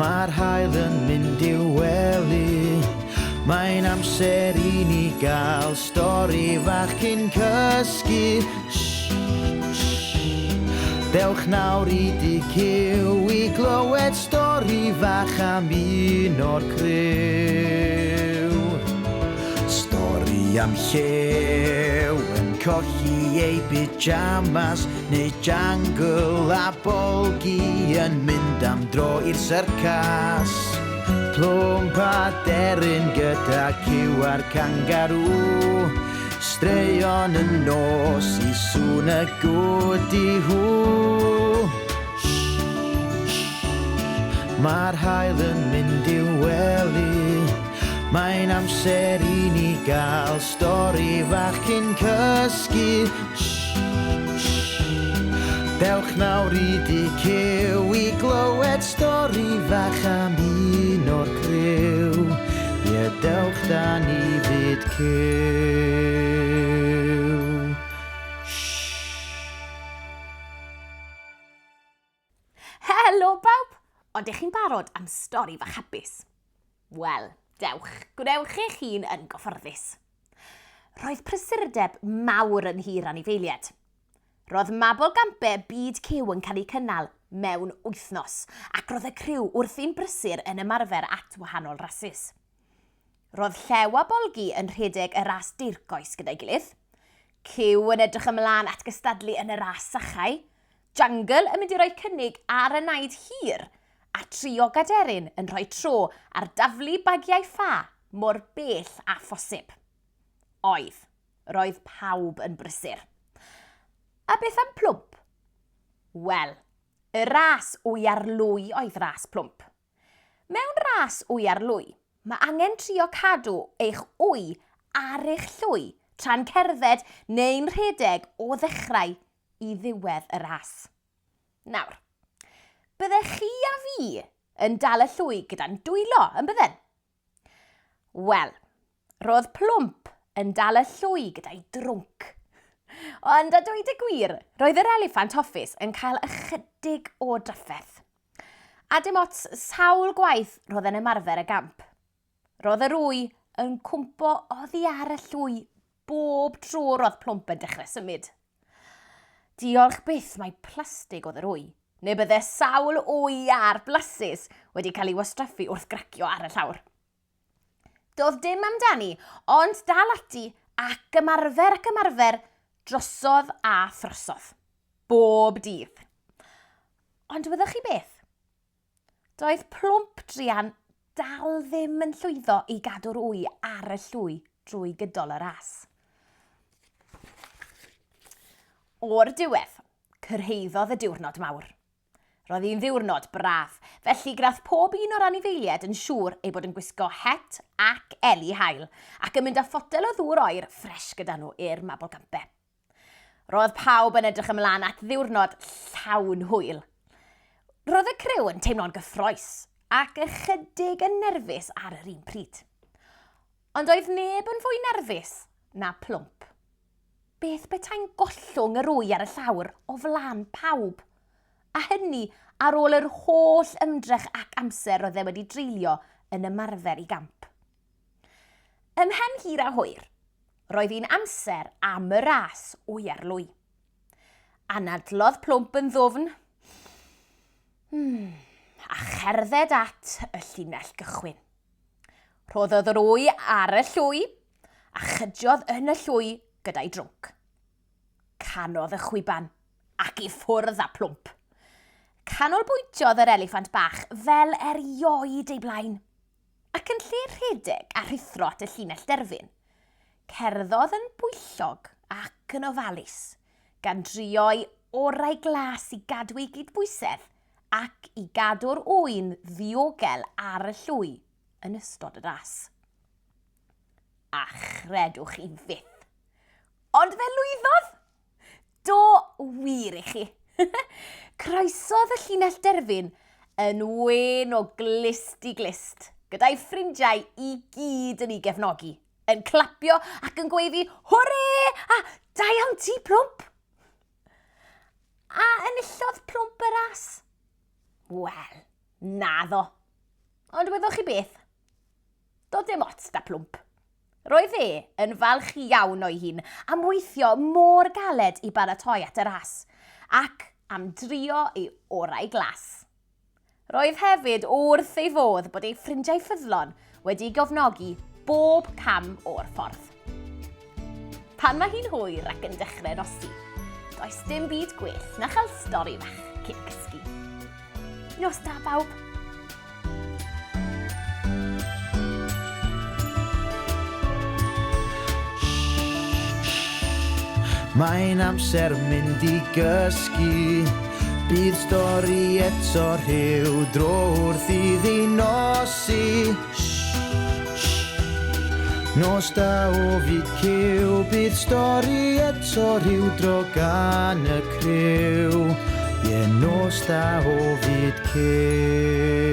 Mae'r haul yn mynd i'w wely. Mae'n amser i ni gael stori fach cyn cysgu. Shh, shh. Dewch nawr i dŷ Cyw i glywed stori fach am un o'r criw. Stori am llew yn colli ei pyjamas neu jangle a bolgi yn mynd am dro i'r syrcas. Plwmp a deryn gyda cyw a'r cangarŵ. Straeon y nos i sŵn y gwdi hw. Mae'r haul yn mynd i'w wely. Mae'n amser i ni gael stori fach cyn cysgu. Dewch nawr i dŷ Cyw i glywed stori fach am un o'r criw. Ie, dewch da ni fyd Cyw. Helo bawb! Odych chi'n barod am stori fach hapus? Wel, dewch, gwnewch eich hun yn gyfforddus. Roedd prysurdeb mawr yn nhir anifeiliaid. Roedd Mabolgampe Byd Cyw yn cael eu cynnal mewn wythnos, ac roedd y criw wrthi'n brysur yn ymarfer at wahanol rasys. Roedd Llew a Bolgi yn rhedeg y ras deirgoes gyda'i gilydd, Cyw yn edrych ymlaen at gystadlu yn y ras sachau, Jungle yn mynd i roi cynnig ar y naid hir, a trio Gaderyn yn rhoi tro ar daflu bagiau ffa mor bell â phosib. Oedd. Roedd pawb yn brysur. A beth am Plwmp? Wel, y ras wy ar lwy oedd ras Plwmp. Mewn ras wy ar lwy, mae angen trio cadw eich wy ar eich llwy tra'n cerdded neu'n rhedeg o ddechrau i ddiwedd y ras. Nawr, byddech chi a fi yn dal y llwy gyda'n dwylo, yn bydden? Wel, roedd Plwmp yn dal y llwy gyda'i drwnc. Ond a dweud y gwir, roedd yr eliffant hoffus yn cael ychydig o drafferth. A dim ots sawl gwaith roedd e'n ymarfer y gamp. Roedd yr wy yn cwmpo oddi ar y llwy bob tro roedd Plwmp yn dechrau symud. Diolch byth mai plastig oedd yr wy, neu bydde sawl wy iâr blasus wedi cael ei wastraffu wrth gracio ar y llawr. Doedd dim amdani, ond dal ati ac ymarfer ac ymarfer drosodd a throsodd. Bob dydd. Ond wyddoch chi beth? Doedd Plwmp druan dal ddim yn llwyddo i gadw'r wy ar y llwy drwy gydol y ras. O'r diwedd, cyrhaeddodd y diwrnod mawr. Roedd hi'n ddiwrnod braf, felly gwnaeth pob un o'r anifeiliaid yn siŵr eu bod yn gwisgo het ac eli haul, ac yn mynd â photel o ddŵr oer ffres gyda nhw i'r Mabolgampe. Roedd pawb yn edrych ymlaen at ddiwrnod llawn hwyl. Roedd y criw yn teimlo'n gyffroes ac ychydig yn nerfus ar yr un pryd. Ond oedd neb yn fwy nerfus na Plwmp. Beth petai'n gollwng yr wy ar y llawr o flaen pawb? A hynny ar ôl yr holl ymdrech ac amser roedd e wedi dreulio yn ymarfer i gamp. Ymhen hir a hwyr, roedd hi'n amser am y ras wy ar lwy. Anadlodd Plwmp yn ddwfn hmm, a cherdded at y llinell gychwyn. Rhoddodd yr wy ar y llwy a chydiodd yn y llwy gyda'i drwnc. Canodd y chwiban ac i ffwrdd â Plwmp. Canolbwyntiodd yr eliffant bach fel erioed ei blaen. Ac yn lle rhedeg a rhuthro at y llinell derfyn, cerddodd yn bwyllog ac yn ofalus, gan drio'i orau glas i gadw ei gydbwysedd ac i gadw'r ŵyn ddiogel ar y llwy yn ystod y ras. A chredwch chi fyth! Ond fe lwyddodd! Do wir i chi. Croesodd y llinell derfyn yn wên o glust i glust, gyda'i ffrindiau i gyd yn ei gefnogi, yn clapio ac yn gweiddi hwre a da iawn ti Plwmp! A enillodd Plwmp y ras? Wel, naddo. Ond wyddwch chi beth? Doedd dim ots da Plwmp. Roedd e yn falch iawn o'i hun am weithio mor galed i baratoi at y ras, ac am drio ei orau glas. Roedd hefyd wrth ei fodd bod ei ffrindiau ffyddlon wedi ei gofnogi bob cam o'r ffordd. Pan mae hi'n hwyr ac yn dechrau nosi, does dim byd gwell na chael stori fach cyn cysgu. Nos da bawb! Mae'n amser mynd i gysgu. Bydd stori eto rhyw dro wrth iddi nosi. Nos da o fyd cyw, bydd stori eto rhyw dro gan y criw. Ie, nos da o fyd cyw.